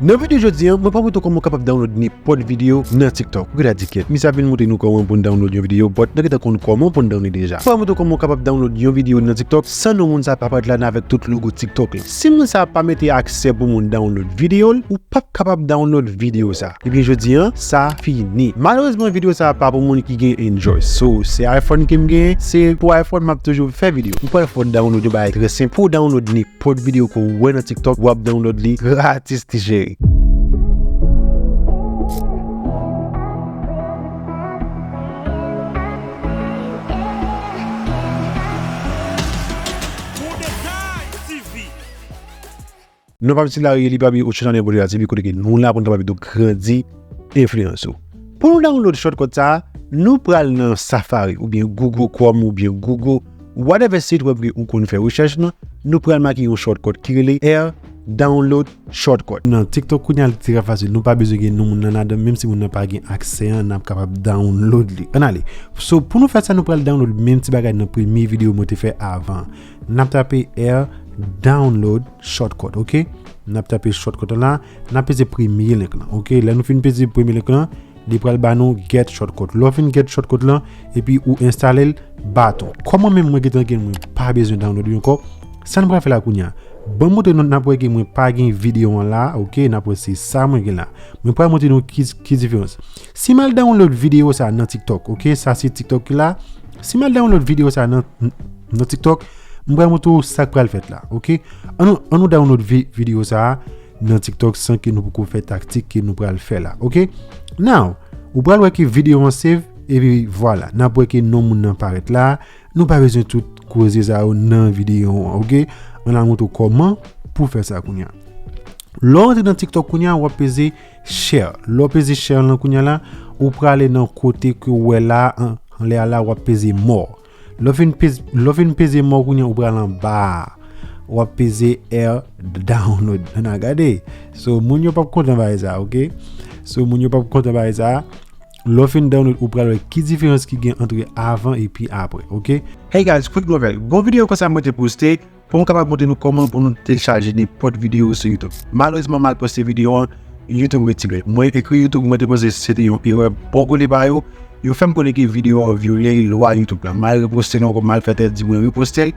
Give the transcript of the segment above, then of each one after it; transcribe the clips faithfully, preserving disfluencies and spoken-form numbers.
Nan videyo jodi a, mwen pral montre w kòman w kapab download nenpòt videyo nan TikTok. Ou gentan di kèt, misye ap vin montre nou kòman pou n download yon videyo, but nou gentan konn kòman pou n download deja. Mwen pral montre w kòman w kapab download yon videyo nan TikTok san non moun sa pa parèt la nan avèk tout logo TikTok la. Si moun sa pa mete aksè pou moun download videyo l, ou p ap kapab download videyo sa. Ebyen jodi a, sa fini. Malerezman, videyo sa pa pou moun ki gen Android. So, se iPhone ke m genyen, se pou iPhone m ap toujou fè videyo. Ou pral fè w download yon bagay trè senp. Pou w download nenpòt videyo ke w wè nan TikTok, w ap download li gratis, ti cheri. Non pa m se Larry Eli, pa bliye ou channel Bodega T V, kote ke nou la pou n kapab ede w grandi enfliyans ou. Pou nou download shortcut sa, nou pral nan Safari, oubyen Google Chrome, oubyen Google, whatever site web ke ou konn fè rechèch nan, nou pral make yon shortcut ki rele Air Download Shortcut. Nan TikTok kounye a, li trè fasil. Nou pa bezwen gen non moun nan ladan, menm si moun nan pa gen aksè an, n ap kapab download li. Ann ale. So, pou nou fè sa, nou pral download menm ti bagay nan premye videyo mwen te fè avan. N ap tape Air Download Shortcut, ok? N ap tape shortcut la, n ap peze premye link lan, ok? Lè nou fin peze premye link lan, li pral ba nou Get Shortcut. Lè w fin Get Shortcut lan, epi ou enstale l, baton. Kòm mwen menm mwen gentan gen l, mwen pa bezwen download li ankò. Sa n pral fè la kounye a? Ban m montre nou, n ap wè ke mwen pa gen videyo an la, ok? N ap wè se sa mwen gen la. Mwen pral montre nou ki, ki diferans. Si m al download videyo sa nan TikTok, ok? Sa se TikTok ki la. Si m al download videyo sa nan, nan TikTok, m pral montre w sa k pral fèt la, ok? Ann nou, ann nou download vi-, videyo sa nan TikTok san ke nou poko fè taktik ke nou pral fè la, ok? Now, ou pral wè ke videyo an save, epi vwala, n ap wè ke non moun nan parèt la. Nou pa bezwen tout koze sa yo nan videyo an, ok? Ann al montre w kòman pou fè sa kounye a. Lè w rantre nan TikTok kounye a, w ap peze share. Lè w peze share lan kounye a la, ou prale nan kote ke w wè la, an, anlè a la, w ap peze more. Lè w fin peze, lè w fin peze more kounye a, ou pral anba a. W ap peze Air Download. Ann al gade. So, moun yo p ap kontan bagay sa, ok? So, moun yo p ap kontan bagay sa. Lè w fin download, ou pral wè ki diferans ki gen ant avan epi apre, ok? Hey guys, quick nouvèl. Gon videyo konsa mwen te poste pou m kapab montre nou kòman pou nou telechaje nenpòt videyo sou YouTube. Malerezman, m al poste videyo an, YouTube retire l. Mwen ekri YouTube, mwen te panse se te yon erè bò kote pa yo. Yo fè m konnen ke videyo an vyole lwa YouTube la. M al reposte l ankò, m al fè tèt di mwen reposte l.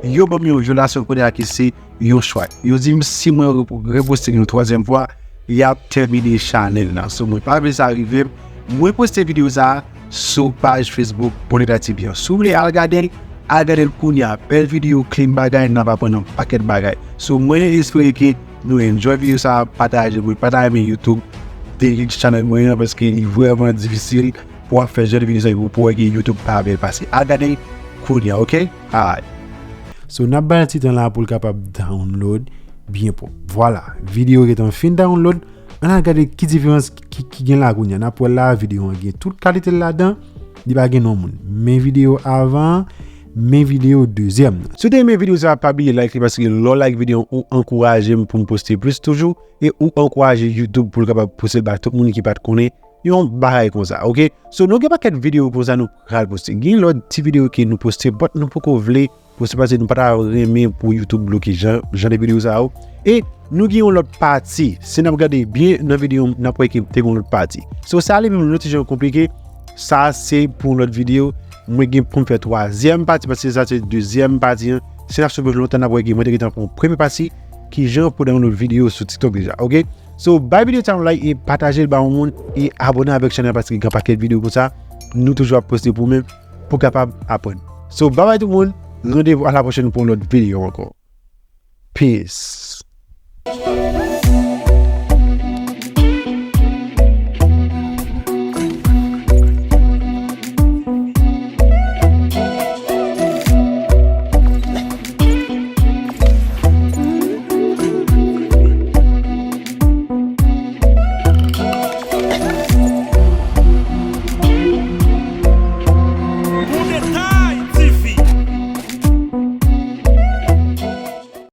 Yo ban m yon vyolasyon kounye a ki se yon strike. Yo di m si mwen repo-, reposte l yon twazyèm fwa, y ap tèmine chanèl la. So, mwen pa vle sa rive m. Mwen poste videyo sa a sou paj Facebook Bonita T V an. Si w vle al gade l, al gade l kounye a. Bèl videyo, clean bagay, n ap aprann yon pakèt bagay. So, mwen espere ke nou enjoy videyo sa a, pataje l pou nou pa ta renmen YouTube delete chanèl mwen an, paske li vrèman difisil pou w ap fè jan de videyo sa yo pou w wè ke YouTube pa bèl pase. Al gade l kounye a, ok? Alright. So, n ap ba l ti tan la pou l kapab download byen pwòp. Vwala, videyo gentan fin download. Ann al gade ki diferans ki, ki gen la kounye a. N ap wè la, videyo an gen tout kalite l ladan. Li pa gen non moun. Men videyo avan, men videyo dezyèm nan. Si w te renmen videyo sa a, pa bliye like li, paske lè w like videyo an, ou ankouraje m pou m poste plis toujou, e ou ankouraje YouTube pou l kapab pouse l ba tout moun ki pa t konnen yon bagay konsa, ok? So, nou gen pakèt videyo konsa nou pral poste. Gen lòt ti videyo ke nou poste, but nou poko vle poste paske nou pa ta renmen pou YouTube bloke jan, jan de videyo sa yo. E nou gen yon lòt pati. Si n ap gade byen nan videyo, n ap wè ke te gen yon lòt pati. So, sa li menm, yon ti jan konplike. Sa se pou yon lòt videyo. Mwen gen pou m fè twazyèm pati, paske sa se dezyèm pati an. Si n ap swiv lontan, n ap wè ke mwen te gentan fè yon premye pati, ki jan pou download videyo sou TikTok deja, ok? So, bay videyo sa yon like e pataje l ba yon moun e abòne avèk chanèl la paske gen pakèt videyo konsa nou toujou ap poste pou men pou kapab aprann. So, babay tout moun, randevou a la pwochèn pou yon lòt videyo ankò. Peace.